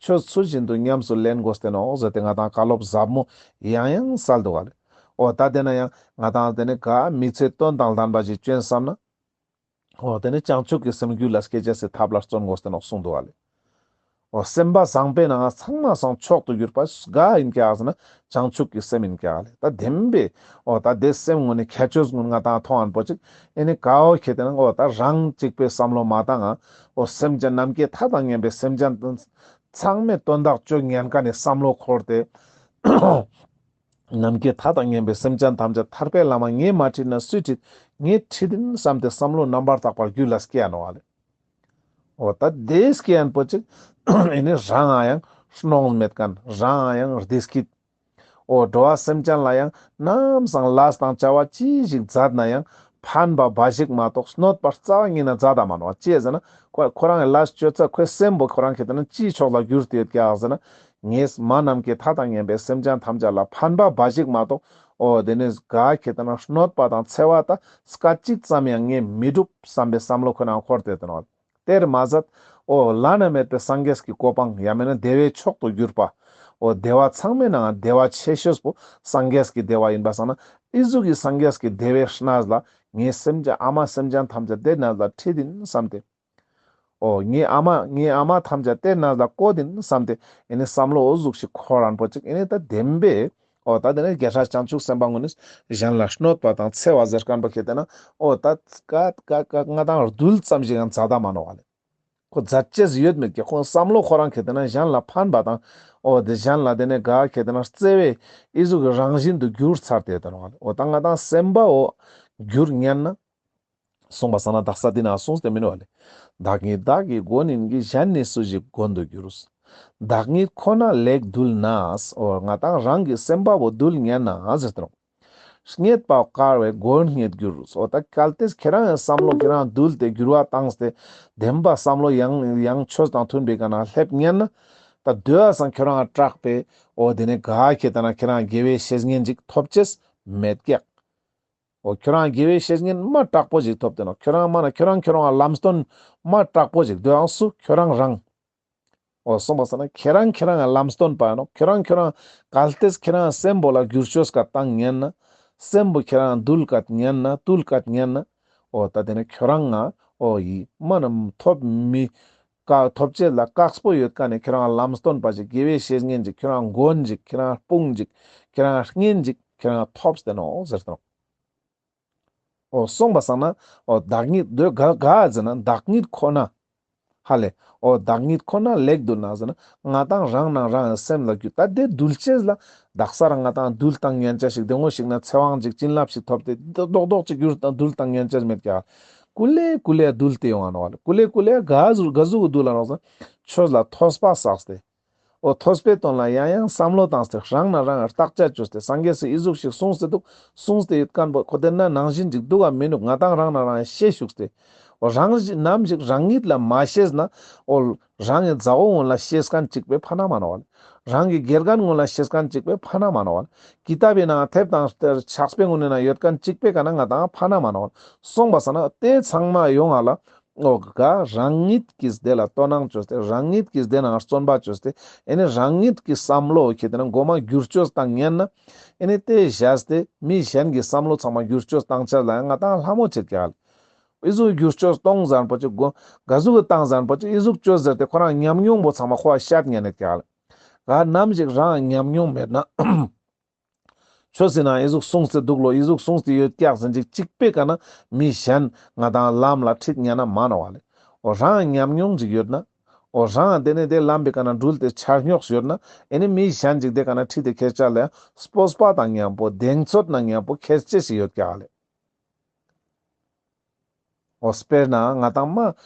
ཆོས་ཚུལ་བཞིན་དུ་ཉམས་སུ་ལེན་དགོས་ཏེ་ནོག་ཟེར་ཏེ་ང་དང་བཀའ་སློབ་ཟབ་མོ་ཡང་ཡང་སལ་འདུག་ག་ལེ། འོ་ད་དེ་ན་ཡང་ང་དང་དེ་ནི་ག་མི་ཚེ་དོན་དང་ལྡན་པ་ཞིག་བཅོ་བསམ་ན། འོ་དེ་ནི་བྱང་ཆུབ་ཀྱི་སེམས་རྒྱུད་ལ་སྐྱེ་ཅེས་སི་ཐབས་ལ་བརྩོན་དགོས་ཏེ་ནོག་གསུངས་འདུག་ག་ལེ། འོ་སེམས་པ་བཟང་པོའི་ནང་ཚང་མ་སང་མཆོག་ཏུ་གྱུར་པ་ག་ཡིན་ཀྱག་ཟེར་ན་བྱང་ཆུབ་ཀྱི་སེམས་ཡིན་ཀྱག་ལེ། ད་བདེན་པའི་འོ་ད་དེ་སེམས་ངོ་ནས་ཁྱད་ཆོས་ངོ་ང་དང་མཐོང་ཨན་པོ་ཅིག་ཨེ་ནི་ག་འོ་ཁེ་ཏེ་ན་འོ་ད་རང་གཅིག་པོའི་བསམ་བློ་མ་བཏང་ང་འོ་སེམས་ཅན་ནམ་མཁའི་མཐའ་དང་མཉམ་པའི་སེམས་ཅན་ཚང་མའི་དོན་དག་བཅོ་ཉན་ཁན་ནི་བསམ་བློ་འཁོར་ཏེ། ནམ་མཁའི་མཐའ་དང་མཉམ་པའི་སེམས་ཅན་ཐམས་ཅད་ཐར་པའི་ལམ་ངས་མ་ཁྲིད་ན་སུས་ཁྲིད། ངས་ཁྲིད་ཡིན་བསམ་སྟེ་བསམ་བློ་རྣམ་པར་དག་པ་རྒྱུད་ལ་སྐྱེ་ཡ་ནོག་ལེ། འོ་ད་དེ་སྐྱེ་ཡན་པོ་ཅིག་ཨེ་ནི་རང་ང་ཡང་གནོད་མེད་ཁན་རང་ང་ཡང་བདེ་སྐྱིད། འོ་འགྲོ་བ་སེམས་ཅན་ལ་ཡང་ནམ་སང་ལས་དང་བྱ་བ་ཅི་ཞིག་མཛད་ན་ཡང་ཕན་པ་འབའ་ཞིག་མ་གཏོགས་གནོད་པ་རྩ་བ་ཉིད་ནས་མཛད་ད་མ་ནོག། ཅི་ཟེར་ན་ཁོ་ཁོ་རང་ངི་ལས་བཅོ་ཚ་ཁོའི་སེམས་པོ་ཁོ་རང་ཁེ་ཏེ་ན་ཅིའི་ཕྱོགས་ལ་གྱུར་ཏེ་ཡོད་ཀྱག་ཟེར་ན། ངས་མ་ནམ་མཁའི་མཐའ་དང་མཉམ་པའི་སེམས་ཅན་ཐམས་ཅད་ལ་ཕན་པ་འབའ་ཞིག་མ་གཏོགས། འོ་དེ་ནི་ག་ཁེ་ཏེ་ན་གནོད་པ་དང་འཚེ་བ་ད་སྐད་ཅིག་ཙམ་ཡང་ངས་མི་སྒྲུབ་བསམ་པའི་བསམ་བློ་ཁོ་ན་འཁོར་ཏེ་ཡོད་ནོག། དེར་མ་ཟད། འོ་བླ་ན་མེད་པའི་སངས་རྒྱས་ཀྱི་གོ་འཕང་ཡང་མིན་ན་བདེ་བའི་མཆོག་ཏུ་གྱུར་པ། འོ་བདེ་བ་ཚང་མའི་ནང་བདེ་བ་ཆེ་ཤོས་པོ་སངས་རྒྱས་ཀྱི་བདེ་བ་ཡིན་པ་སང་ན་ཨི་ཟུག་གི་སངས་རྒྱས་ཀྱི་བདེ་བའི་གནས་ལ་ངའི་སེམས་ཅན་ཨ་མ་སེམས་ཅན་ཐམས་ཅད་དེ་གནས་ལ་ཁྲིད་ཡིན་བསམ་སྟེ། འོ་ངའི་ཨ་མ་ངའི་ཨ་མ་ཐམས་ཅད་དེ་གནས་ལ་བཀོད་ཡིན་བསམ་སྟེ་ཨེ་ནི་བསམ་བློ་འོ་ཟུག་ཞིག་འཁོར་རན་པོ་ཅིག་ཨེ་ནི་ད་བདེན་པའི་འོ་ད་དེ་ནི་རྒྱལ་སྲས་བྱང་ཆུབ་སེམས་དཔའ་ངོ་ནི་གཞན་ལ་གནོད་པ་དང་འཚེ་བ་ཟེར་ཁན་པོ་ཁེ་ཏེ་ན་འོ་ད་ཀ་ཀ་ཀ་ང་དང་རྡུལ་ཙམ་ཞིག་ཡང་མཛད་ད་མ་ནོག་ལེ། ཁོ་མཛད་ཅེས་ཡོད་མེད་ཀྱི་ཁོ་བསམ་བློ་ཁོ་རང་ཁེ་ཏེ་ན་གཞན་ལ་ཕན་པ་དང་འོ་དེ་གཞན་ལ་དེ་ནས་ག་ཁེ་ཏེ་ན་བརྩེ་བའི་ཨི་ཟུག་གི་རང་བཞིན་དུ་གྱུར་ཚར་ཏེ་ཡོད་དེ་ནོག་ལེ། འོ་ད་ང་ཏང་སེམས་པ་འོ་གྱུར་ཉན་ན། གསུངས་པ་སང་ན་དག་ས་འདི་ན་གསུངས་ཏེ་མི་ནུག་ལེ། བདག་ཉིད་བདག་གི་མགོན་ཡིན་གྱི། གཞན་ནི་སུ་ཞིག་མགོན་དུ་འགྱུར། བདག་ཉིད་ཁོ་ན་ལེགས་གདུལ་ན། འོ་ང་ཏང་རང་གི་སེམས་པ་བོ་གདུལ་ཉན་ན་ཟེར་ཏེ་ནོག། རྙེད་པ་དཀའ་བས་མགོན་རྙེད་འགྱུར། འོ་ད་གལ་ཏེ་ཁྱེ་རང་ཡང་བསམ་བློ་ཁྱེ་རང་གདུལ་ཏེ་འགྱུར་བ་བཏང་སྟེ་བདེན་པ་བསམ་བློ་ཡང་ཡང་ཆོས་དང་མཐུན་པའི་ཀ་ན་སླེབས་ཉན་ན། ད་དེ་བ་སང་ཁྱེ་རང་དྲག་པའི་འོ་དེ་ནས་ག་ཁེ་ཏེ་ན་ཁྱེ་རང་དགེ་བའི་བཤེས་གཉེན་ཅིག་ཐོབ་ཅེས་མེད་ཀྱག། འོ་ཁྱོ་རང་དགེ་བའི་བཤེས་གཉེན་མ་དྲག་པོ་ཞིག་ཐོབ་སྟེ་ནོག། ཁྱོ་རང་མ་ན་ཁྱོ་རང་ཁྱོ་རང་ལམ་སྟོན་མ་དྲག་པོ་ཞིག་དེ་ཡང་སུ་ཁྱོ་རང་རང་། འོ་གསུངས་པ་སང་ན་ཁྱེ་རང་ཁྱེ་རང་ལམ་སྟོན་པ་ཡིན་ནོག། ཁྱོ་རང་ཁྱོ་རང་གལ་ཏེ་ཁྱེ་རང་སེམས་པོ་ལ་འགྱུར་བཅོས་ཀ་བཏང་ཉན་ན། སེམས་པོ་ཁྱེ་རང་འདུལ་ཀ་ཉན་ན་བཏུལ་ཀ་ཉན་ན། འོ་ད་དེ་ནས་ཁྱོ་རང་ང་འོ་ཡི་མ་ན་ཐོབ་མི་ཀ་ཐོབ་ཅེས་ལ་དཀགས་པོ་ཡོད་ཀ་ནས་ཁྱོ་རང་ལམ་སྟོན་པ་ཞིག་དགེ་བའི་བཤེས་གཉེན་ཞིག་ཁྱོ་རང་མགོན་ཞིག་ཁྱོ་རང་དཔུང་ཞིག་ཁྱོ་རང་གཉེན་ཞིག་ཁྱོ་རང་ཐོབ་སྟེ་ནོག་ཟེར་ཏེ་ནོག། འོ་གསུངས་པ་སང་ན་འོ་བདག་ཉིད་དེ་ག་ག་ཟེར་ན་བདག་ཉིད་ཁོ་ན། ཧ་ལེ། འོ་བདག་ཉིད་ཁོ་ན་ལེགས་གདུལ་ན་ཟེར་ན་ང་ཏང་རང་ནང་རང་སེམས་ལ་གྱུར། ད་དེ་གདུལ་ཅེས་ལ་དག་ས་རང་ང་ཏང་གདུལ་བཏང་ཉན་ཅེས་ཞིག་དེ་ངོ་ཞིག་ན་ཚེ་དབང་ཅིག་བྱིན་རླབས་ཤིག་ཐོབ་སྟེ་རྡོག་རྡོག་ཅིག་གྱུར་དང་གདུལ་བཏང་ཉན་ཅེས་མེད་ཀྱག། ཀུ་ལེ་ཀུ་ལེ་གདུལ་ཏེ་ཡོང་ང་ནོག་ལེ། ཀུ་ལེ་ཀུ་ལེ་ག་ཟུག་ག་ཟུག་གདུལ་ལ་ནོག་ཟེར་ན་ཆོས་ལ་ཐོས་པ་བསགས་ཏེ། འོ་ཐོས་པའི་དོན་ལ་ཡང་ཡང་བསམ་བློ་བཏང་སྟེ་རང་ན་རང་བརྟག་དཔྱད་བཅོས་ཏེ་སངས་རྒྱས་སུ་ཨི་ཟུག་ཞིག་གསུངས་ཏེ་འདུག། གསུངས་ཏེ་ཡོད་མཁན་པོ་ཁོ་དེ་ན་ནང་བཞིན་ཅིག་འདུག་ག་མི་འདུག་ང་ཏང་རང་ན་རང་ཤེས་ཞུགས་ཏེ། འོ་རང་ཞིག་ནམ་ཞིག་རང་ཉིད་ལ་མ་ཤེས་ན། འོ་རང་གི་མཛའ་བོ་ངོ་ལ་ཤེས་མཁན་ཅིག་པའི་ཕ་ན་མ་ནོག་ལེ། རང་གི་དགེ་རྒན་ངོ་ལ་ཤེས་མཁན་ཅིག་པའི་ཕ་ན་མ་ནོག་ལེ། ཀི་ཏ་བི་ནང་ཐེབས་དང་ཕྱག་དཔེ་ངོ་ནས་ན་ཡོད་མཁན་ཅིག་པའི་ཀ་ན་ང་ཏང་ཕ་ན་མ་ནོག་ལེ། གསུངས་པ་སང་ན་དེ་ཚང་མ་ཡོང་ང་ལ། འོ་ག་རང་ཉིད་ཀྱིས་དེ་ལ་དོ་སྣང་བཅོས་ཏེ་རང་ཉིད་ཀྱིས་དེ་ནང་བརྩོན་པ་བཅོས་ཏེ་ཨེ་ནི་རང་ཉིད་ཀྱི་བསམ་བློ་ཁྱེར་ཏེ་ན་མགོ་མ་འགྱུར་བཅོས་བཏང་ཉན་ན། ཨེ་ནི་དེ་བཞག་སྟེ་མི་གཞན་གྱི་བསམ་བློ་ཚང་མ་འགྱུར་བཅོས་བཏང་ཆ་ལ་ང་ཏང་ལྷ་མོ་ཆེ་ཀྱག་ལེ། ཨི་ཟུག་འགྱུར་བཅོས་གཏོང་ཟན་པོ་ཅིག་གོ་ག་ཟུག་གི་བཏང་ཟན་པོ་ཅིག་ཨི་ཟུག་བཅོས་ཟེར་ཏེ་ཁོ་རང་ཉམས་མྱོང་པོ་ཚང་མ་ཁོ་བ་བཤད་ཉན་ནས་ཀྱག་ལེ། ག་ནམ་ཞིག་རང་ཉམས་མྱོང་མེད་ན། ཆོས་སི་ནང་ཨི་ཟུག་གསུངས་ཏེ་འདུག་ལོ། ཨི་ཟུག་གསུངས་ཏེ་ཡོད་ཀྱག་ཟེར་ཅིག་ཅིག་པའི་ཀ་ན་མི་གཞན་ང་ཏང་ལམ་ལ་ཁྲིད་ཉན་ན་མ་ནོག་ལེ། འོ་རང་ཉམས་མྱོང་ཅིག་ཡོད་ན། འོ་རང་དེ་ནས་དེ་ལམ་པའི་ཀ་ན་འགྲུལ་ཏེ་ཆ་སྙོགས་ཡོད་ན། ཨེ་ནི་མི་གཞན་ཅིག་དེ་ཀ་ན་ཁྲིད་དེ་ཁྱེར་ཆ་ལ་ཡང་སྤོབས་པ་དང་མཉམ་པོ་གདེང་ཚོད་དང་མཉམ་པོ་ཁྱེར་ཅེས་ཤིག་ཡོད་ཀྱག་ལེ། འོ་དཔེར་ན་ང་ཏང་མ་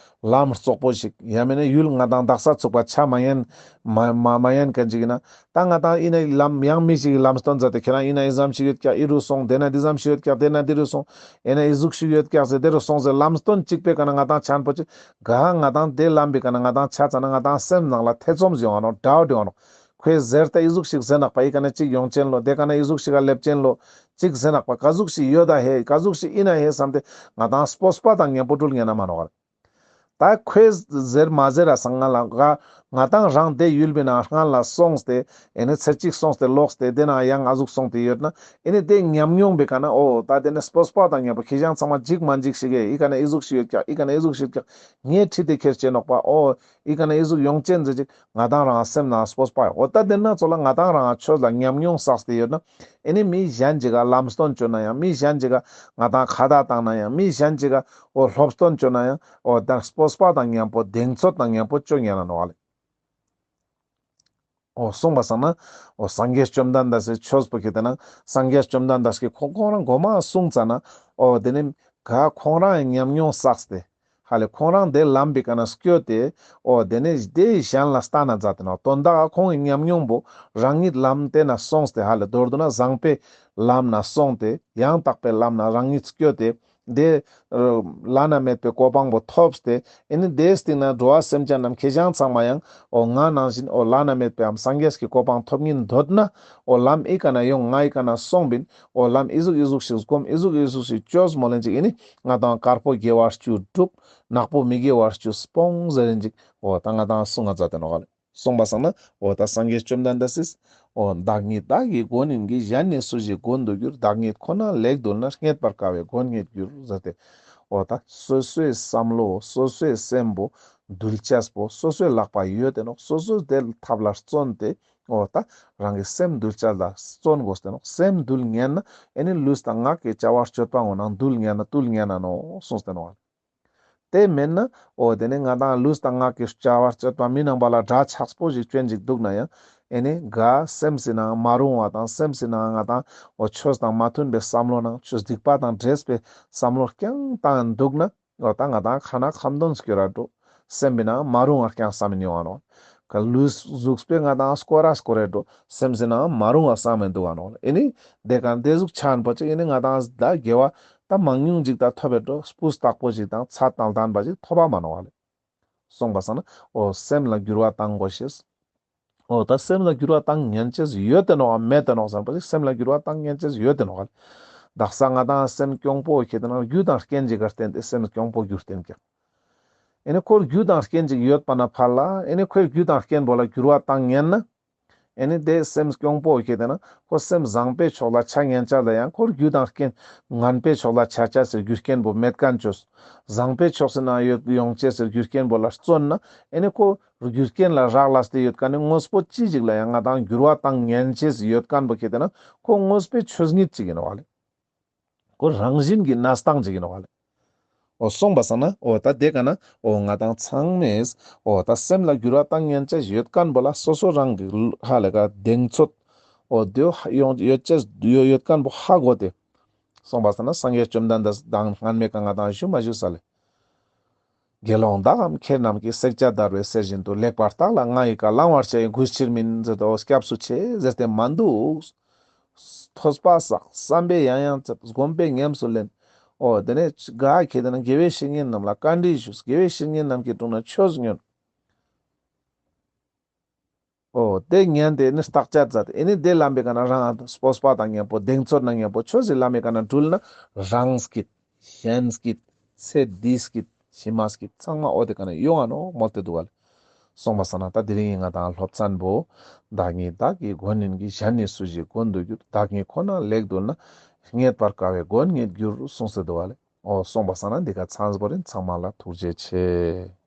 ལམ་རྩོག་པོ་ཞིག་ཡང་མིན་ན་ཡུལ་ང་ཏང་དག་ས་ཚུགས་པ་ཆ་མ་ཉན་མ་མ་མ་ཉན་མཁན་ཅིག་ཡིན་ན། ད་ང་ཏང་ཡིན་ན་ལམ་ཡང་མི་ཞིག་གི་ལམ་སྟོན་མཛད་དེ་ཁྱེད་རང་ཡིན་ན་ཨི་ཙམ་ཞིག་ཡོད་ཀྱག་ཨི་རུ་སོང་། དེ་ན་འདི་ཙམ་ཞིག་ཡོད་ཀྱག་དེ་ན་འདི་རུ་སོང་། ཨེ་ན་ཨི་ཟུག་ཞིག་ཡོད་ཀྱག་ཟེར་དེ་རུ་སོང་ཟེར་ལམ་སྟོན་ཅིག་པའི་ཀ་ན་ང་ཏང་ཆ་ན་པོ་ཅིག་ག་ང་ཏང་དེ་ལམ་པའི་ཀ་ན་ང་ཏང་ཆ་ཙ་ན་ང་ཏང་སེམས་ནང་ལ་ཐེ་ཚོམ་ཡོང་ང་ནོག། ཌའུཊ་ཡོང་ང་ནོག། ཁོས་ཟེར་ཏེ་ཨི་ཟུག་ཞིག་ཟེར་ནག་པ་ཨི་ཀ་ན་ཅིག་ཡོང་ཅན་ལོ། དེ་ཀ་ན་ཨི་ཟུག་ཞིག་ག་སླེབས་ཅན་ལོ། ཅིག་ཟེར་ནག་པ་ག་ཟུག་ཞིག་ཡོད་ད་ཧེ། ག་ཟུག་ཞིག་ཡིན་ན་ཧེ་བསམ་སྟེ་ང་ཏང་སྤོབས་པ་དང་མཉམ་པོ་འགྲུལ་ཉན་ན་མ་ནོག་ག་ལེ། ད་ཁོས་ཟེར་མ་ཟེར་ར་སང་ང་ལ་ག་ང་ཏང་རང་དེ་ཡུལ་པའི་ནང་སྔན་ལ་སོང་སྟེ་ཨེ་ནི་ཚེ་གཅིག་སོང་སྟེ་ལོག་སྟེ་དེ་ན་ཡང་ང་ཟུག་སོང་སྟེ་ཡོད་ན། ཨེ་ནི་དེ་ཉམས་མྱོང་པའི་ཀ་ན་འོ་ད་དེ་ནི་སྤོབས་པ་དང་མཉམ་པོ་ཁྱེད་ཅག་ཚང་མ་འཇིགས་མ་འཇིགས་ཤིག་གེ། ཨི་ཀ་ན་ཨི་ཟུག་ཞིག་ཡོད་ཀྱག་ཨི་ཀ་ན་ཨི་ཟུག་ཞིག་ཡོད་ཀྱག་ངས་ཁྲིད་དེ་ཁྱེར་ཅེ་ནོག་པ། འོ་ཨི་ཀ་ན་ཨི་ཟུག་ཡོང་ཅན་ཟེར་ཅིག་ང་ཏང་རང་སེམས་ནང་སྤོབས་པ་ཡོད། འོ་ད་དེ་ན་ཚོ་ལ་ང་ཏང་རང་ཆོས་ལ་ཉམས་མྱོང་བསགས་ཏེ་ཡོད་ན། ཨེ་ནི་མི་གཞན་ཅིག་ག་ལམ་སྟོན་བཅོ་ན་ཡང་མི་གཞན་ཅིག་ག་ང་ཏང་ཁ་བརྡ་བཏང་ན་ཡང་མི་གཞན་ཅིག་ག་འོ་སློབ་སྟོན་བཅོ་ན་ཡང་འོ་ད་སྤོབས་པ་དང་མཉམ་པོ་གདེང་ཚོད་དང་མཉམ་པོ་བཅོ་ཉན་ན་ནོག་ལེ། འོ་གསུངས་པ་སང་ན་འོ་སངས་རྒྱས་བཅོམ་ལྡན་འདས་སི་ཆོས་པོ་ཁྱེད་དེ་ན་སངས་རྒྱས་བཅོམ་ལྡན་འདས་ཀྱི་ཁོང་ཁོང་རང་གོ་མ་གསུངས་ཙ་ན་འོ་དེ་ནི་ག་ཁོང་རང་ཉམས་མྱོང་བསགས་ཏེ། ཧ་ལེ་ཁོང་རང་དེ་ལམ་པའི་ཀ་ན་སྐྱོད་དེ། འོ་དེ་ནས་དེ་གཞན་ལ་ལྟ་ན་མཛད་དེ་ནོག། དོན་དག་ཁོང་གི་ཉམས་མྱོང་པོ་རང་ཉིད་ལམ་དེ་ན་སོང་སྟེ་ཧ་ལེ་མདོར་བསྡུ་ན་བཟང་པོའི་ལམ་ན་སོང་སྟེ་ཡང་དག་པའི་ལམ་ན་རང་ཉིད་སྐྱོད་དེ། དེ་བླ་ན་མེད་པའི་གོ་འཕང་པོ་ཐོབ་སྟེ། ཨེ་ནི་དེའི་སྟེང་ན་འགྲོ་བ་སེམས་ཅན་རྣམས་ཁྱེད་ཅག་ཚང་མ་ཡང་འོ་ང་ནང་བཞིན་འོ་བླ་ན་མེད་པའམ་སངས་རྒྱས་ཀྱི་གོ་འཕང་ཐོབ་སྙིང་འདོད་ན། འོ་ལམ་ཨི་ཀ་ན་ཡོང་། ང་ཨི་ཀ་ན་སོང་བིན། འོ་ལམ་ཨི་ཟུག་ཨི་ཟུག་ཞིག་སྒོམ། ཨི་ཟུག་ཨི་ཟུག་ཞིག་བཅོས་མོ་ལེན་ཅིག་ཨེ་ནི་ང་ཏང་དཀར་པོ་དགེ་བ་བཅུ་སྒྲུབ། ནག་པོ་མི་དགེ་བ་བཅུ་སྤོང་ཟེར་རིན་ཅིག་འོ་ད་ང་ཏང་གསུང་ང་མཛད་དེ་ནོག་ལེ། གསུངས་པ་སང་ན་འོ་ད་སངས་རྒྱས་བཅོམ་ལྡན་འདས་སིས། འོ་བདག་ཉིད་བདག་གི་མགོན་ཡིན་གྱི། གཞན་ནི་སུ་ཞིག་མགོན་དུ་འགྱུར། བདག་ཉིད་ཁོ་ན་ལེགས་གདུལ་ན། རྙེད་པར་དཀའ་བས་མགོན་རྙེད་འགྱུར་ཟེར་ཏེ། འོ་ད་སོ་སོའི་བསམ་བློ་སོ་སོའི་སེམས་པོ་འདུལ་ཅེས་པོ་སོ་སོའི་ལག་པ་ཡོད་དེ་ནོག། སོ་སོས་དེ་ཐབས་ལ་བརྩོན་ཏེ། འོ་ད་རང་གི་སེམས་འདུལ་ཅེས་ལ་བརྩོན་དགོས་ཏེ་ནོག། སེམས་འདུལ་ཉན་ན་ཨེ་ནི་ལུས་དང་ངག་གི་བྱ་བ་སྤྱོད་པ་ངོ་ནང་འདུལ་ཉན་ན་བཏུལ་ཉན་ན་ནོག་གསུངས་ཏེ་ནོག། དེ་མེན་ན་འོ་དེ་ནི་ང་དང་ལུས་དང་ངག་གི་བྱ་བ་སྤྱོད་པ་མི་ནང་པ་ལ་དགྲ་ཆགས་པོ་ཞིག་ཅོན་ཞིག་འདུག་ན་ཡང་ཨེ་ནི་ག་སེམས་སི་ནང་མ་རུང་བ་དང་སེམས་སི་ནང་ང་དང་འོ་ཆོས་དང་མ་མཐུན་པའི་བསམ་བློ་ནང་ཆོས་སྡིག་པ་དང་འདྲེས་པའི་བསམ་བློ་རྐྱང་བཏང་འདུག་ན། འོ་ད་ང་དང་ཁ་ན་ཁ་འདོན་སྐྱོར་ར་འགྲོ། སེམས་པའི་ནང་མ་རུང་བ་རྐྱང་བསམ་མི་ཡོང་བ་ནོག། ག་ལུས་གཟུགས་པོའི་ང་དང་སྐོར་ར་སྐོར་རེ་འགྲོ། སེམས་སི་ནང་མ་རུང་བ་བསམ་མི་འདུག་བ་ནོག། ཨེ་ནི་དེ་ག་དེ་ཟུག་ཆ་ན་པོ་ཅིག་ཨེ་ནི་ང་དང་ད་དགེ་བ་ད་མང་ཉུང་ཅིག་ད་ཐོབ་པའི་འགྲོ་སྤུས་དག་པོ་ཅིག་དང་ཚད་དང་ལྡན་པ་ཅིག་ཐོབ་པ་མ་ནོག་བ་ལེ། སོང་པ་སང་ན་འོ་སེམས་ལ་འགྱུར་བ་བཏང་དགོས་ཤེས། འོ་ད་སེམས་ལ་འགྱུར་བ་བཏང་ཉན་ཅེས་ཡོད་དེ་ནོག་མེད་དེ་ནོག་བསམ་པ་ཅིག་སེམས་ལ་འགྱུར་བ་བཏང་ཉན་ཅེས་ཡོད་དེ་ནོག་ལེ། དག་ས་ང་དང་སེམས་གྱོང་པོ་ཁྱེད་དེ་ན་རྒྱུ་དང་རྐྱེན་ཅིག་ག་བརྟེན་ཏེ་སེམས་གྱོང་པོ་རྒྱུ་བརྟེན་ཀྱག། ཨེ་ནི་ཁོར་རྒྱུ་དང་རྐྱེན་ཅིག་ཡོད་པ་ན་ཕར་ལ་ཨེ་ནི་ཁོའི་རྒྱུ་དང་རྐྱེན་པོ་ལ་འགྱུར་བ་བཏང་ཉན་ན། ཨེ་ནི་དེ་སེམས་གྱོང་པོ་ཁྱེད་དེ་ན་ཁོ་སེམས་བཟང་པའི་ཕྱོགས་ལ་ཆ་ཉན་ཅ་ལ་ཡང་ཁོར་རྒྱུ་དང་རྐྱེན་ངན་པའི་ཕྱོགས་ལ་ཆ་ཅ་ཟེར་རྒྱུ་རྐྱེན་པོ་མེད་མཁན་ཅོས། བཟང་པའི་ཕྱོགས་སི་ན་ཡོད་ཡོང་ཅེས་ཟེར་རྒྱུ་རྐྱེན་པོ་ལ་བརྩོན་ན་ཨེ་ནི་ཁོ་རྒྱུ་རྐྱེན་ལ་རག་ལས་ཏེ་ཡོད་མཁན་ནི་དངོས་པོ་ཅི་ཞིག་ལ་ཡང་ང་དང་འགྱུར་བ་བཏང་ཉན་ཅེས་ཡོད་མཁན་པོ་ཁྱེད་དེ་ན་ཁོ་དངོས་པོའི་ཆོས་ཉིད་ཅིག་ཡིན་ནོག་ལེ། ཁོ་རང་བཞིན་གྱི་གནས་སྟངས་ཅིག་ཡིན་ནོག་ལེ། འོ་སོང་པ་སང་ན་འོ་ད་དེ་ག་ན་འོ་ང་དང་ཚང་མས་འོ་ད་སེམས་ལ་འགྱུར་བ་བཏང་ཉན་ཅེས་ཡོད་མཁན་པོ་ལ་སོ་སོ་རང་གི་ཧ་ལས་ཀ་གདེང་ཚོད་འོ་དེ་ཡོང་ཡོད་ཅེས་ཡོད་ཡོད་མཁན་པོ་ཧ་གོ་སྟེ། སོང་པ་སང་ན་སངས་རྒྱས་བཅོམ་ལྡན་འདས་དང་སྔན་མེ་ཀ་ང་དང་ཞུ་མ་ཞུ་ས་ལེ། དགེ་སློང་དག་གམ་མཁས་རྣམས་ཀྱིས། བསྲེག་བཅད་བརྡར་བའི་གསེར་བཞིན་དུ། ལེགས་པར་བརྟགས་ལ་ང་ཡི་བཀའ། བླང་བར་བྱ་ཡི་གུས་ཕྱིར་མིན། ཟེར་ཏེ་འོ་སྐྱབས་སུ་མཆི་ཟེར་ཏེ་མ་འདུག། ཐོས་པ་བསགས། བསམ་པས་ཡང་ཡང་བརྩམས། སྒོམ་པས་ཉམས་སུ་ལེན། འོ་དེ་ནས་ག་ཁྱེད་དེ་ན་དགེ་བའི་བཤེས་གཉེན་རྣམས་ལ་བཀའ་འདྲི་ཞུས། དགེ་བའི་བཤེས་གཉེན་རྣམས་ཀྱི་དྲུང་ན་ཆོས་ཉོན། འོ་དེ་ཉན་ཏེ་ནི་བརྟག་དཔྱད་མཛད་དེ་ཨེ་ནི་དེ་ལམ་པའི་ཀ་ན་རང་སྤོབས་པ་དང་མཉམ་པོ་གདེང་ཚོད་དང་མཉམ་པོ་ཆོས་སི་ལམ་པའི་ཀ་ན་འགྲུལ་ན་རང་སྐྱིད། གཞན་སྐྱིད། ཚེ་འདིའི་སྐྱིད། ཕྱི་མ་སྐྱིད་ཚང་མ་འོ་དེ་ཀ་ན་ཡོང་ང་ནོག་མོལ་ཏེ་འདུག་ག་ལེ། སོང་པ་སང་ན་ད་དེ་རིང་ང་དང་སློབ་ཚན་པོ། བདག་ཉིད་བདག་གི་མགོན་ཡིན་གྱི། གཞན་ནི་སུ་ཞིག་མགོན་དུ་འགྱུར། བདག་ཉིད་ཁོ་ན་ལེགས་གདུལ་ན། རྙེད་པར་དཀའ་བའི་མགོན་ཉིད་འགྱུར། གསུངས་ཏེ་འདུག་ག་ལེ། འོ་སོང་པ་སང་ན་འདི་ག་ཚང་པོ་རིན་ཚང་མ་ལ་ཐུགས་རྗེ་ཆེ།